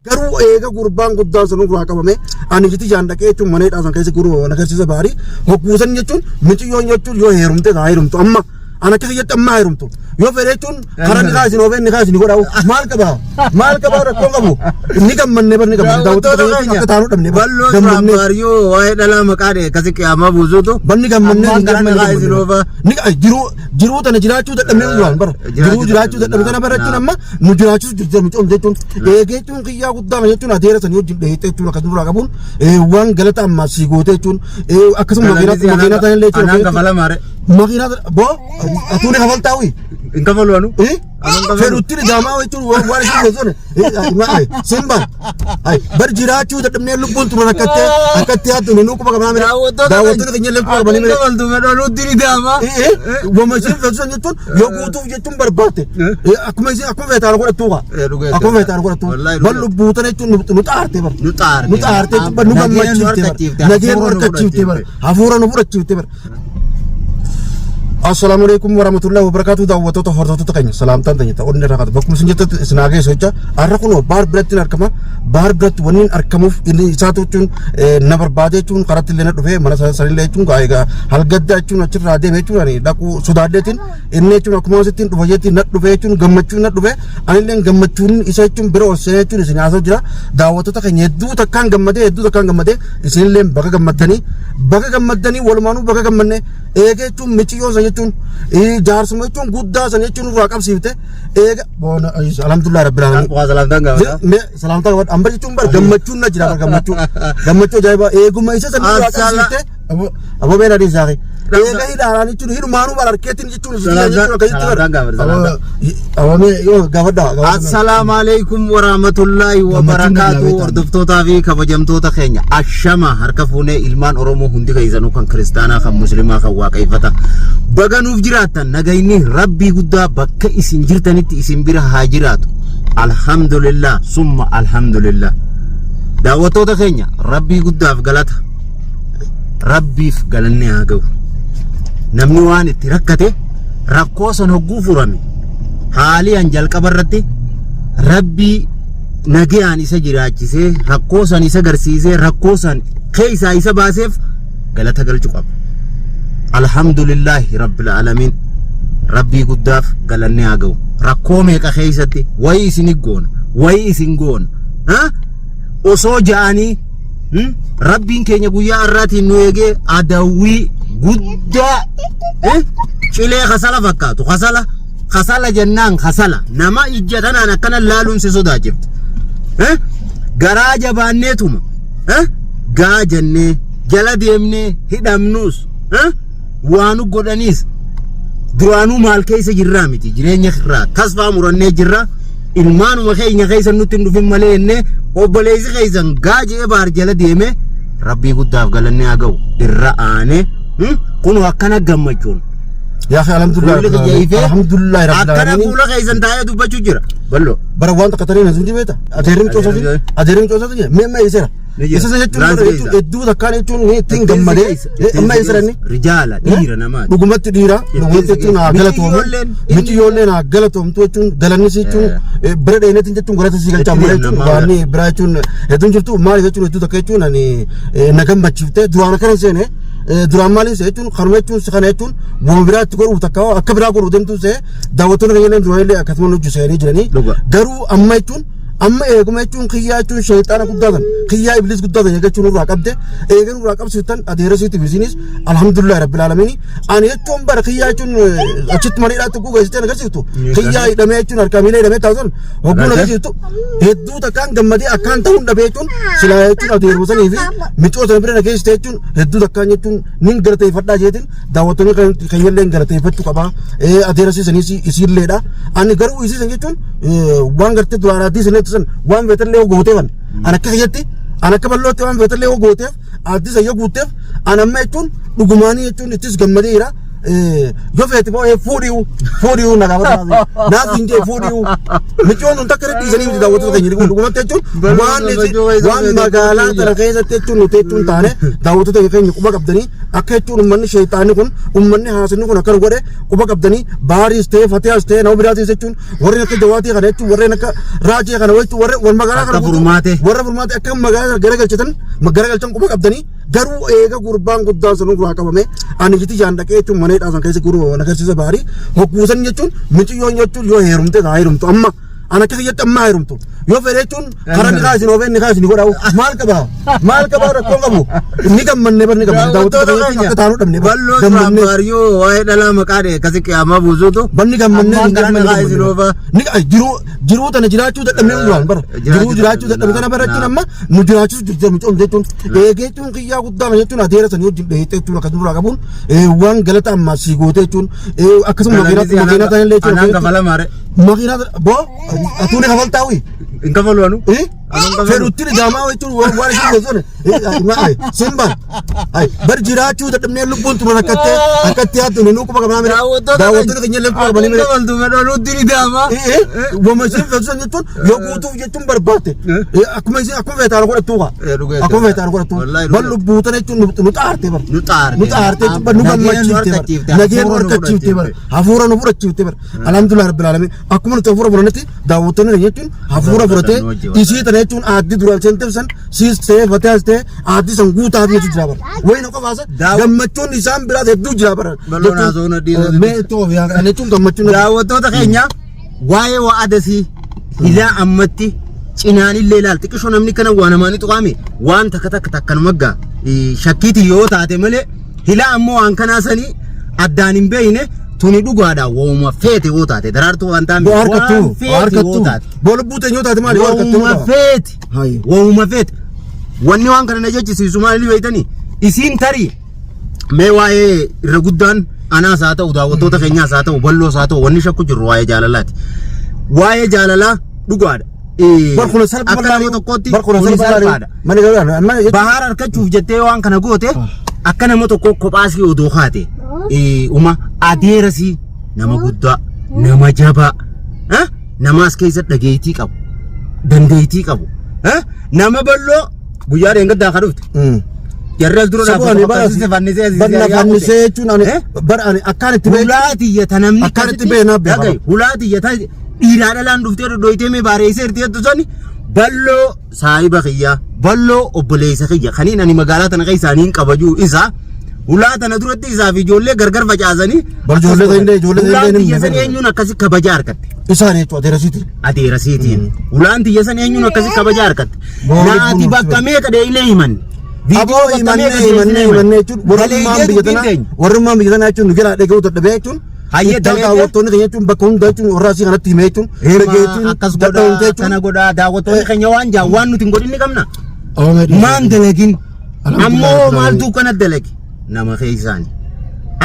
Garuu eega gurbaan guddaan sun irraa qabame ani jiti jaan dhaqee jechuun mana hidhaa san keessa guruu na agarsiisa baarii hogguusan jechuun miciyyoon jechuun yoo heerumte haa heerumtu amma ana akka kiyyatti amma haa heerumtu yoo fedhe jechuun karaa ni kaasin oofee ni kaasin godhaa maal qabaa maal qabaa rakkoon qabu ni gammanne bar ni gammanne daawwattoota keenya akka taanuu dhabne bar Balloo duraan gammannee baariyyoo waa'ee dhalaa maqaa dhee akkasi qiyaamaa buusuutu. Banni gammannee Ammaan ni karaa gammanne ni kaasin oofaa. Ni jiruu jiruu tana jiraachuu dadhabnee duraan bara jiruu jiraachuu dadhabne tana bara jechuun amma nu jiraachisu jirti micoom jechuun eegee jechuun kiyyaa guddaa kana jechuun adeera sanii wajjin dheeyxee jechuun akkas nurraa qabuun waan galata ammaa sii gootee jechuun akkasuma makiinaa makiinaa tana illee Anaan jechuun kafalamaare. makiinaa boo atuu ni kafaltaawii Hin kafalu anu. Fedhutti daamaa jechuun waan isin gosoon simba bar jiraachuu dadhabnee lubbuun turan akkattee akkatti haattu nu quba qabnaa mire daawwattoota keenya illee quba qabanii mire Kafaltu fedhanutti ni daamaa. wama isin fedhusan jechuun yoo guutuuf jechuun barbaadde akkuma isin akkuma feetaan godhattuu kaa akkuma feetaan godhattuu bar lubbuu tana jechuun nu xaarte bar Nu xaarte. nu xaarte jechuun bar nu gammachiifte bar nageen nu harkachiifte bar hafuura nu fudhachiifte bar. Assalaamu alaikum warahmatullahi wabarakatuh daawwattoota hordoftoota keenya salaamtaan teenya ta'uu inni rakkatu bakkuma isin jettutti isin haa geessu jecha har'a kunoo baar biratti hin argama baar biratti wanni hin argamuuf inni isaatu jechuun na barbaade jechuun karatti illee na dhufe mana sanillee jechuun egaa halgaddaa jechuun achirraa deeme jechuun ani dhaquu sodaadheetiin inni jechuun akkuma asitti hin dhufa jechuun na dhufe jechuun gammachuun na dhufe anillee gammachuun isa jechuun bira ol seenee jechuun isin haasa'u jira daawwattoota keenya hedduu takkaan gammadee hedduu takkaan gammadee isinillee baga gammaddanii baga gammaddanii walumaanuu baga gammanne eega jechuun miciyyoo san jechuun jaarsuma jechuun guddaa san jechuun irraa qabsiifte eega boona alhamdulillah rabbil alamin Waa salaamtaan gaafata. Me salaamtaa qabadhu amma jechuun bar gammachuun na jira bar gammachuu gammachuu ajaa'ibaa eeguma isa san irraa qabsiifte aboo beena dhiisaa kee eega hidhaaraan jechuun hidhumaanuu bar harkeettiin jechuun Salaamtaa- jechuun akkasitti bar salaamtaan gaafadha, salaamtaa. aboo mee yoo gaafadhaa gaafadhaa. Assalaamu alaikum warahmatullahi wabarakaatu hordoftootaa fi kabajamtoota keenya ashama harka fuunee ilmaan Oromoo hundi keessanuu kan kiristaanaa kan muslimaa kan waaqeffata baga nuuf jiraattan nagayni rabbii guddaa bakka isin jirtanitti isin bira haa jiraatu alhamdulillah summa alhamdulillah daawwattoota keenya rabbii guddaaf galata rabbiif galanni haa ga'u namni waan itti rakkate rakkoo san hogguu furame haalii an jalqaba irratti rabbii nagayaan isa jiraachisee rakkoo san isa garsiisee rakkoo san keessaa isa baaseef galata galchu qaba. Alhamdulillaahi rabbil aalamiin rabbii guddaaf galanni haa ga'u. Rakkoo meeqa keessatti wayii isin goona wayii isin goona osoo ja'anii Rabbiin keenya guyyaa har'aatiin nu eegee adawwii guddaa cilee kasala fakkaatu kasala kasala jennaan kasala nama ijja tanaan akkana laaluun si sodaachifti. Garaa jabaanneetuma gaa jennee jala deemnee hidhamnuus waanu godhaniis duraanuu maal keessa jirraa miti jireenya irraa tasfaa murannee jirra. Ilmaanuma keenya keessa nutti hin dhufin malee jennee obboleessi keessan gaa je'ee baar jala deeme rabbii guddaaf galanni haa ga'u irra aane kunoo akkana gammachuun. Yaa akhi alhamdulillah Fuulli kiyya ifee alhamdulillah rabbil akkana alamin. fuula keessan taa'ee dubbachuu jira. Ballo. Bara waan takka taree na sun beekta. Adeerri micoosati adeerri micoosati mee mee isera. Ni jira. Isa jechuun Duraan bara si jechuun keessa. hedduu takkaan jechuun ni ittiin Ittiin si gammadee keessa. eh, Ittiin amma si eessa keessa. inni? Rijaala dhiira namaati. Dhugumatti dhiira dhugumatti si jechuun haa keessa. galatoomu. Miciyyoolleen, Miciyyoolleen haa galatoomtu jechuun galanni si jechuun eh, bira dheeneetiin jechuun galata si galchaa Itti malee deemna jechuun maal waan biraa jechuun hedduun jirtu maali jechuun hedduu takka jechuun ani eh, na gammachiifte duraan akkana hin seene eh, duraan maaliin see jechuun kanuma jechuun si kana jechuun waan biraa itti godhuuf takka akka biraa godhuuf deemtu see daawwattoonni keenya illee duraan illee akkasuma nu seenii jiranii Dhuga. garuu amma jechuun Amma eeguma jechuun kiyyaa jechuun shayxaana guddaa tan kiyyaa ibliis guddaa tan eegachuu nurraa qabde eega nurraa qabsiiftan adeera siitiif isinis alhamdulillah rabbil aalamiin ani jechuun bara kiyyaa jechuun achitti mana hidhaatti hogguu geessitee agarsiiftu kiyyaa hidhamee jechuun harkaa miila hidhamee taasisan hogguu agarsiiftu hedduu takkaan gammadee akkaan ta'uun dhabee jechuun silaa jechuun adeeruma sanii fi micoo sana bira na geessite jechuun hedduu takkaan jechuun nin galateeffadhaa jeetiin daawwattoonni keenyallee galateeffachuu qaba adeera siisaniis isiilleedha ani garuu isiisan jechuun waan gartee duraan addii sanitti san waan feetallee yoo gooteefan an akka kiyyatti an akka bal'ootti waan feetallee yoo gooteef addii san yoo guutteef an amma jechuun dhugumaanii jechuun ittis gammadeera. Yoo feete boo fuudhiu fuudhiu na gaafata naaf hin jee fuudhiu. Micoon tun takka dhiisanii miti daawwattoota keenya dhugumatti jechuun waan waan magaalaa tana keessatti jechuun nuti jechuun taane daawwattoota keenya quba qabdanii akka jechuun uummanni sheexaanni kun uummanni haasonni kun akkana godhe quba qabdanii baariis ta'e fatiyaas ta'e nama biraatis jechuun warreen akka jawaatii kana jechuun warreen akka raajee kana jechuun warreen wal magaalaa kana Akka furmaate. Warra furmaate akka magaalaa kana garagalchitan garagalchan quba qabdanii. Garuu eega gurbaan guddaan sun duraa qabame ani jiti jaan dhaqee jechuun mana hidhaa san keessa guruu na agarsiisa baarii hogguusan jechuun miciyyoon jechuun yoo heerumte haa heerumtu amma ana akka kiyyatti amma haa heerumtu yoo fedhe jechuun karaa ni kaasin oofee ni kaasin godhaa maal qabaa maal qabaa rakkoon qabu ni gammanne bar ni gammanne daawwattoota keenya akka taanuu dhabne bar Balloo duraan gammannee baariyyoo waa'ee dhalaa maqaa dhee akkasi qiyaamaa buusuutu. Banni gammannee Ammaan ni karaa gammanne ni kaasin gammanne. oofaa. Ni jiruu jiruu tana jiraachuu dadhabnee duraan bara jiruu jiraachuu dadhabne tana bara jechuun amma nu jiraachisu jirti mucoon jechuun eegee jechuun kiyyaa guddaa kana jechuun adeera sanii wajjin dheeyxee jechuun akkas nurraa qabuun waan galata ammaa sii gootee jechuun akkasuma makiinaa makiinaa tana illee Anaan jechuun kafalamaare. Makiinaa boo atuu ni kafaltaawii. Hin kafalu anu. Fedhutti dhidaamaa jechuun waan isin gosoon simba bar jiraachuu dadhabnee lubbuun tuma rakkattee akkatti yaaddu nu quba qabnaa mire daawwattoota keenya illee quba qabanii mire. Kafaltu fedhu nutti dhidaamaa. Wama isin fedhu san jechuun yoo guutuuf jechuun barbaadde akkuma isin akkuma feetaan godhattuu kaa akkuma feetaan godhattuu bar lubbuu tana jechuun nu xaarte bar Nu xaarte. Nu xaarte jechuun bar nu gammachiifte bar nageen nu harkachiifte bar hafuura nu fudhachiifte bar alhamdulillah rabbil alamin akkuma nuti hafuura fudhannetti daawwattoonni keenya jechuun hafuura fudhatee isii tana jechuun aaddii duraan seenteef san siis ta'ee fataas ta'ee aaddii san guutaaf jechuun jira bara. Wayina qofaasa gammachuun isaan biraas hedduu jira bara. Bal'oon haasa'uun adii Mee itti of yaa kana jechuun gammachuun. Daawwattoota keenya waa'ee wa'adasii ilaa ammatti cinaan illee ilaal xiqqishoo namni kana waa namaanii tuqaame waan takka takka takkanuma gaa shakkiiti yoo taate malee hilaa ammoo waan kanaa sanii addaan hin beeyne tuni dhugaadha wooma feete yoo taate daraartuu waan taame Boo harkattuu waan feete yoo harkattuu taate boo lubbuu teenyoo taate maali yoo harkattuu wooma feete Hayi. wooma feete wanni waan kana na jechisiisu maali beeytanii isiin tarii mee waa'ee irra guddaan anaas haa ta'u daawwattoota keenyaas haa ta'u bal'oos haa ta'u wanni shakku jirru waa'ee jaalalaati. Waa'ee jaalalaa dhugaadha. Bar kuna salpha Akka nama tokkootti bar kuna kuni salpha salphaadha. Mani garuu amma jechuun Bahaar harkachuuf jettee waan kana goote akka nama tokko kophaasii odoo kaate uma adeerasii nama guddaa nama jabaa namaas keessa dhageettii qabu dandeettii qabu nama bal'oo guyyaa dheengaddaa kan dhufte jarri as dura Saboo ani dhaabbatu bara akkasii fannisee asii bar na fannisee jechuun ani bar ani akkaan itti beeku Hulaa tiyya ta namni Akkaan itti beekna beeka. Dhaga'i, hulaa tiyya ta dhiiraa dhalaan dhuftee dhodhooytee mee baareessee erti jettu sani balloo saahiba kiyya balloo obboleessa kiyya kaniin ani magaalaa tana keessa aniin kabajuu isa hulaa tana duratti isaa fi ijoollee gargar facaasanii Bar ijoollee ta'inillee ijoollee hulaan ta'inillee tiyya ni san eenyuun akkasi kabaja argatte. Isaan jechuudha adeerasiiti. Adeerasiitiin hulaan tiyya san eenyuun akkasi kabaja argatte. Boolli Naati kun bakka meeqa dheeylee himanne. Aboo himannee himannee himannee jechuun warrummaan biyya tanaa warrummaan biyya tanaa jechuun nu jalaa dhaga'uu dadhabee jechuun Hayyee itti daleedee. daawwattoonni keenya jechuun bakka hunda jechuun warra asii kanatti himee jechuun dhageettiin akkas godhaa dadhabamtee jechuun akkana godhaa daawwattoonni keenya waan jaa waan nuti hin godhin ni qabna. Maan dalagin ammoo maaltu kana dalage nama keessaani.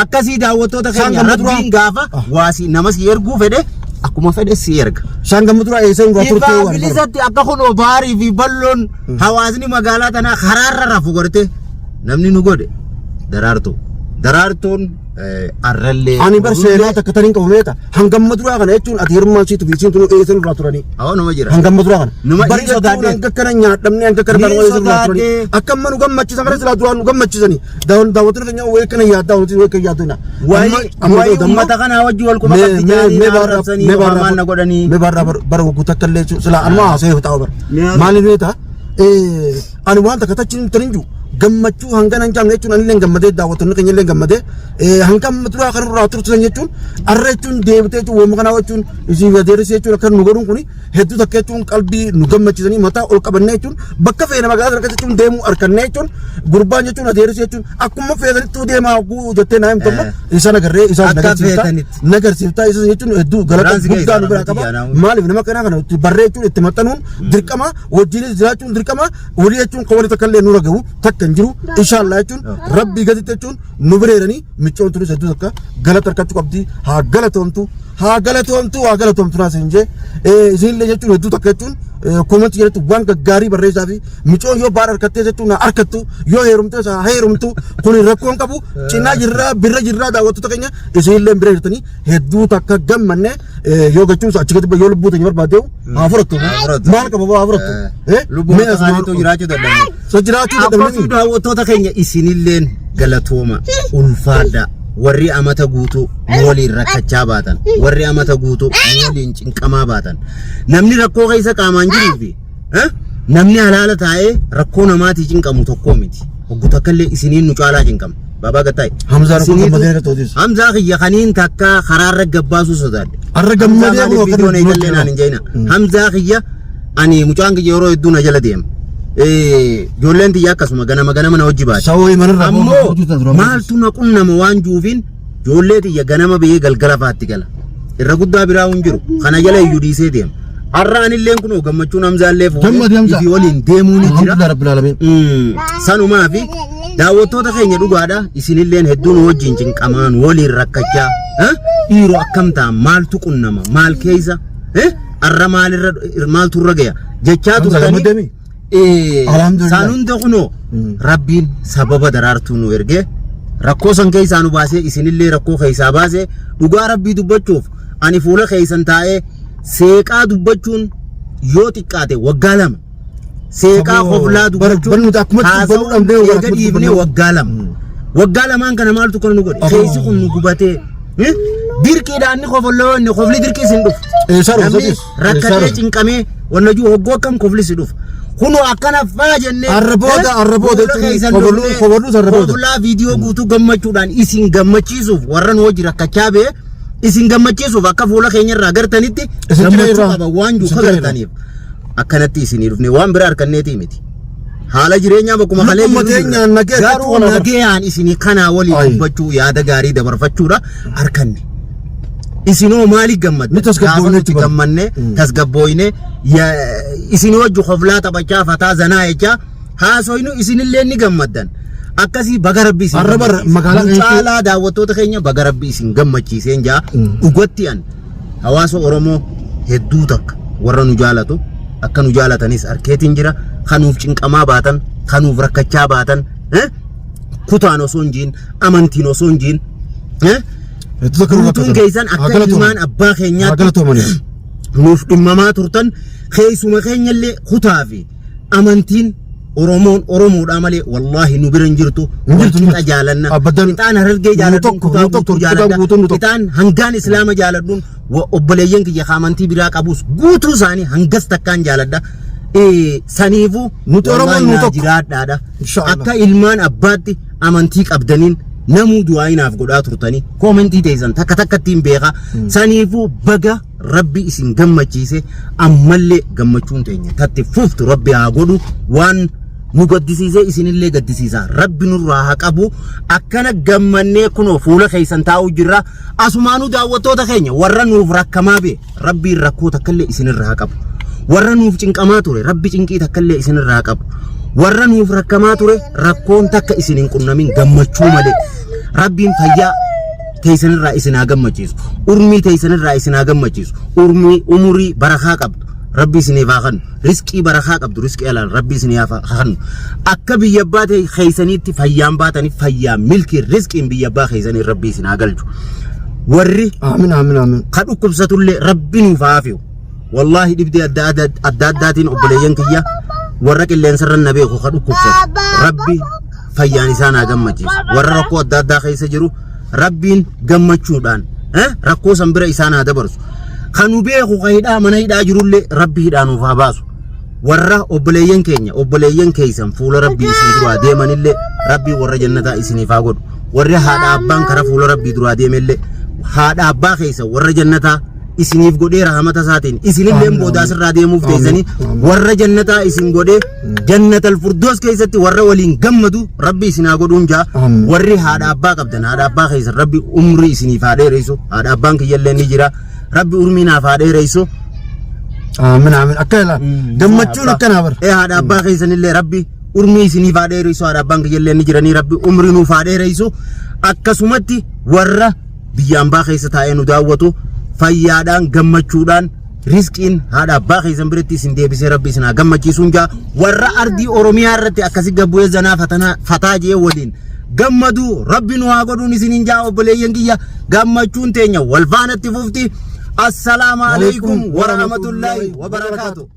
Akkasii daawwattoota Isaan keenya gamma duraa- rabbiin gaafa waa si nama si erguu fedhe akkuma fedhe si erga. Isaan gamma duraa eessa hin turtee Ifaa waan bilisatti akka kunoo baarii fi bal'oon hawaasni magaalaa tanaa karaarra rafu godhate namni nu godhe daraartuu. Daraartuun arrallee. Ani bar seenaa takka taniin qabu meeqa hangamma duraa kana jechuun ati hirmaan siitu fi isiin tunu eessa nurraa turanii. Awwa numa jira. Hangamma duraa kana. Numa Bari ni jechuun sodaadhe. hanga kana nyaadhamne hanga kana Ni barbaade eessa nurraa turanii. sodaadhe. Akka amma nu gammachiisan kana silaa duraan nu gammachiisanii. Daawwattoonni keenya wayii kana yaaddaa wanti wayii kana yaaddu. Wayi wayi uummata kanaa wajji wal quba qabdi jaanii na arrabsanii hamaan na godhanii. Mee baarraa bara wagguu takka illee silaa anuma haasa'ee ta'u bara. Maaliif beektaa? Ani waan takka tachi hin jiru gammachuu hangana hin jaamne jechuun anillee gammadee daawwattoonni keenya illee gammadee hanga amma duraa kan irraa turtan jechuun arra jechuun deebitee jechuun waanuma kanaa jechuun isin adeersi jechuun akka nu godhuun kuni hedduu takka jechuun qalbii nu gammachiisanii mataa ol qabannee jechuun bakka feene magaalaa sana keessa jechuun deemuu harkannee jechuun gurbaan jechuun adeersi jechuun akkuma feetanitti deemaa hogguu jettee naa himtu amma isaan agarree isaan Akka nagarsiifta feetanitti. nagarsiifta isa jechuun hedduu galata Biraan si guddaa nu geessa, biraa qaba rabbitti jaanaa. maaliif nama kanaa kana itti barree jechuun itti maxxanuun dirqama wajjinis jiraachuun dirqama walii jechuun kan walii takka illee nurra gahu takka hin jiru inshaallah jechuun rabbii gaditti jechuun nu bireeranii miccoon tunis hedduu takka galata harkachuu qabdi haa galatoomtu haa galatoomtu haa galatoomtu naas hin jee Isinillee jechuun hedduu takka jechuun comment jedhatu waan gaggaarii barreessaa fi micoon yoo baar harkattee jechuun haa harkattu, yoo heerumtees haa heerumtu, kun rakkoon qabu. Cinaa jirraa, birra jirraa. Daawwattoota keenya, isinillee bira jirtanii hedduu takka gammanne. Yoo gachuun achi gadi yoo lubbuu teenya barbaadde haa fudhattu, maal qaba, haa fudhattu. Lubbuu isaaniitu jiraachuu dadhabne. So jiraachuu Akkasuma dadhabne. daawwattoota keenya, isinilleen galatooma, ulfaadha. Warri amata guutuu nu waliin rakkachaa baatan, warri amata guutuu nu waliin cinqamaa baatan, namni rakkoo keessa qaamaan jiruu fi namni halaala taa'ee rakkoo namaatii cinqamu tokkoo miti. Hoggu takkallee isiniin nu caalaa cinqama. Baabaa gattaa'e. Hamzaan kun gammadee irra tootis. Hamzaa kiyya kaniin takka karaarra gabbaasuu sodaadhe. Arra gammadee kun viidiyoon eegallee naan hin jeena. Hamzaa kiyya, ani mucaan kiyya yeroo hedduu na jala deema. Ijoolleen tiyya akkasuma ganama ganama na hojii baate. Sawoo manarraa Ammoo maaltu na qunnama waan juufiin ijoollee tiyya ganama biyee galgala faatti gala. Irra guddaa biraa hin jiru. Kana jala iyyuu dhiisee deema. Har'a anilleen kun gammachuun Hamzaallee Gammadi Hamzaa. ifii waliin deemuu ni jira. Alhamdulillah rabbil alamin. Sanumaa fi daawwattoota keenya, dhugaadha, isinilleen hedduun wajjin cinqamaan waliin rakkachaa, dhiiroo akkam ta'an, maaltu qunnama, maal keessa, arra maalirra maaltu irra gaya jechaa Hamza turtanii. gammaddeemi? Alhamdulillah. Saan hunda kunoo rabbiin sababa daraartuu nu ergee rakkoo san keessaa nu baasee, isinillee rakkoo keessaa baasee. Dhugaa rabbii dubbachuuf, ani fuula keessan taa'ee seeqaa dubbachuun yoo xiqqaate waggaa 2 seeqaa Saboo, koflaa dubbachuun bar nuti akkumatti haasa'uun dubbanuu dhabnee eega akkuma dhiifnee dubbannu. waggaa 2. Waggaa lamaan kana maaltu kana nu godhe? Keessi kun nu gubatee. Dirqiidhaan inni kofolloo, inni kofli dirqii isin dhufu. Eessaa dhufa Namni sadis? rakkatee Eessaa cinqamee wanna jiru hoggoo akkam kofli si dhufa. Kunoo akkana faa jennee. Arra booda, arra booda fuula jechuun keessan dhufnee kobolluus arra booda. Kofollaa viidiyoo guutuu gammachuudhaan isin gammachiisuuf, warra nu hojii rakkachaa ba'e isin gammachiisuuf, akka fuula keenya irraa gartanitti Isin jira gammachuu irraa. qaba waan jiru Isin jira irraa. agartaniif akkanatti isinii dhufne, waan biraa harkanneetii miti. Haala jireenyaa bakkuma kalee Lubbuma jiru jirra. teenyaan nagee Garuu akkatti waan nagayaan isinii kanaa waliin Ayi. dubbachuu, yaada gaarii dabarfachuudha harkanne. Isinoo maaliif gammadde? Ni tasgabbooyne Gaafa nuti jechuudha. gammanne tasgabbooyne, isinii wajji koflaa taphachaa fataa zanaa jechaa haasoynu, isinillee ni gammaddan. Akkasii baga rabbi isin Arra bara gammachiise. magaalaa Nu keessatti- caalaa daawwattoota keenya baga rabbi isin gammachiiseen jaa. Dhugatti an hawaasa Oromoo hedduu takka warra nu jaalatu akka nu jaalatanis arkeetiin jira. Kanuuf cinqamaa baatan, kanuuf rakkachaa baatan, kutaan osoo hin jiin, amantiin osoo hin jiin, Hedduu takka nu guutuun rakkatan. keessan Haa akka galatooman. ilmaan abbaa Haa keenyaatti galatoomanis. nuuf dhimmamaa turtan. Keessuma keenyallee kutaa fi amantiin Oromoon Oromoodhaa malee wallaahi nu bira hin jirtu. Hin jirtu, hin Walqixa jirtu. jaalanna. Abbadan Qixaan Harargee nu jaaladhuun tokko, kutaa nu tokko, guutuu kutaan jaaladha. guutuun nu tokko. Qixaan hangaan Islaama jaaladhuun obboleeyyan kiyya ka amantii biraa qabus guutuu isaanii hangas takkaan jaaladha. Saniifuu Nuti Oromoon wallaahi nu naa tokko. jiraadhaadha. Inshaallah. Akka ilmaan abbaatti amantii qabdaniin namuu du'aayinaaf godhaa turtanii, koomentii teessan takka takkatti hin beeka. Saniifuu baga rabbi isin gammachiise. Ammallee gammachuun teenya tatti fuftu rabbi haa godhu. Waan nu gaddisiisee isinillee gaddisiisa rabbi nurraa haa qabu. Akkana gammannee kunoo fuula keessan taa'uu jirra. Asumaanuu daawwattoota keenya, warra nuuf rakkamaa bee rabbiin rakkoo takkallee isinirraa haa qabu. Warra nuuf cinqamaa ture rabbi cinqii takkallee isinirraa haa qabu. Warra nuuf rakkamaa ture rakkoon takka isin hin qunnamin, gammachuu malee. Rabbiin fayyaa teessanirraa isin haa gammachiisu. Urmii teessanirraa isin haa gammachiisu. Urmii umurii barakaa qabdu rabbi isiniif haa kennu. Risqii barakaa qabdu, risqii halaal rabbi isiniif haa kennu. Akka biyya abbaa ta'e keessaniitti fayyaan baataniif fayyaa milkii risqiin biyya abbaa keessanii rabbi isin haa galchu. Warri Aamin, aamin, aamin. ka dhukkubsatullee rabbi nuuf haa hafiu. Wallaahi dhibdee adda adda addaatiin obboleeyyan kiyya warra qilleensarra na beeku ka dhukkubsatu rabbi fayyaan isaan haa gammachiisu. Warra rakkoo adda addaa keessa jiru rabbiin gammachuudhaan rakkoo san bira isaan haa dabarsu. Kan nu beeku ka hidhaa mana hidhaa jirullee rabbi hidhaa nuuf haa baasu. Warra obboleeyyan keenya, obboleeyyan keessan fuula rabbii isin duraa deemanillee rabbii warra jannataa isiniif haa godhu. Warri haadha abbaan kara fuula rabbii duraa deemellee haadha abbaa keessa warra jannataa isiniif godhee, rahamata isaatiin isinillee Amiin, boodaa amiin. sirraa deemuuf Amiin, teessanii amiin. warra jannataa isin godhee jannatal furdoos keessatti warra waliin gammadu rabbi isin haa godhuun jaa. Amiin. Warri haadha abbaa qabdan, haadha abbaa keessan rabbi umrii isiniif haa dheeressu. Haadha abbaan kiyyallee ni jira, rabbi umrii naaf haa dheeressu. Aamin, aamin. Akka ilaa gammachuun akkanaa bara. Ee, haadha abbaa keessanillee rabbi umrii isiniif haa dheeressu. Haadha abbaan kiyyallee ni jiranii, rabbi umrii nuuf haa dheeressu. Akkasumatti warra biyya ambaa keessa taa'ee nu daawwatu fayyaadhaan gammachuudhaan Rizqiin haadha abbaa keessan biratti isin deebisee Rabbi isin haa gammachiisuun jaa. Warra ardii Oromiyaa irratti akkasi gabbu'ee zanaa fatanaa fataa jee waliin gammadu Rabbi nu haa godhuun isiniin jaa. Obboleeyyan kiyya, gammachuun teenya wal faanatti fufti. Assalaamu alaikum warahmatullaahi wabarakaatu.